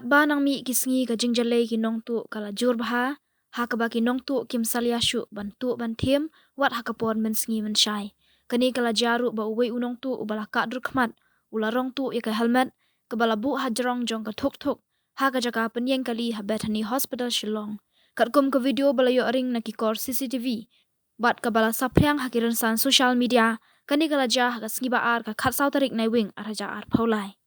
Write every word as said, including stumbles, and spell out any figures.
Ba nang mih ki sngi ka jingjalei ki nongtuh ka la jur bha, ha kaba ki nongtuh kim salia shuh ban tuh ban thiem, wat ha ka por mynsngi mynshai. Kane ka la jia ruh ba uwei u nongtuh uba la kah dur khmat, u la rong tuh ïa ka helmet, kaba la buh ha jrong jong ka thuk thuk, ha ka jaka pynïeng kali ha Bethany Hospital Shillong. Katkum ka video ba la ïoh ring na ki kor C C T V, bad kaba la saphriang ha ki rynsan social media, kane ka la jia ha ka sngi ba ar ka khatsaw tarik Naiwieng ar hajar arphew lai.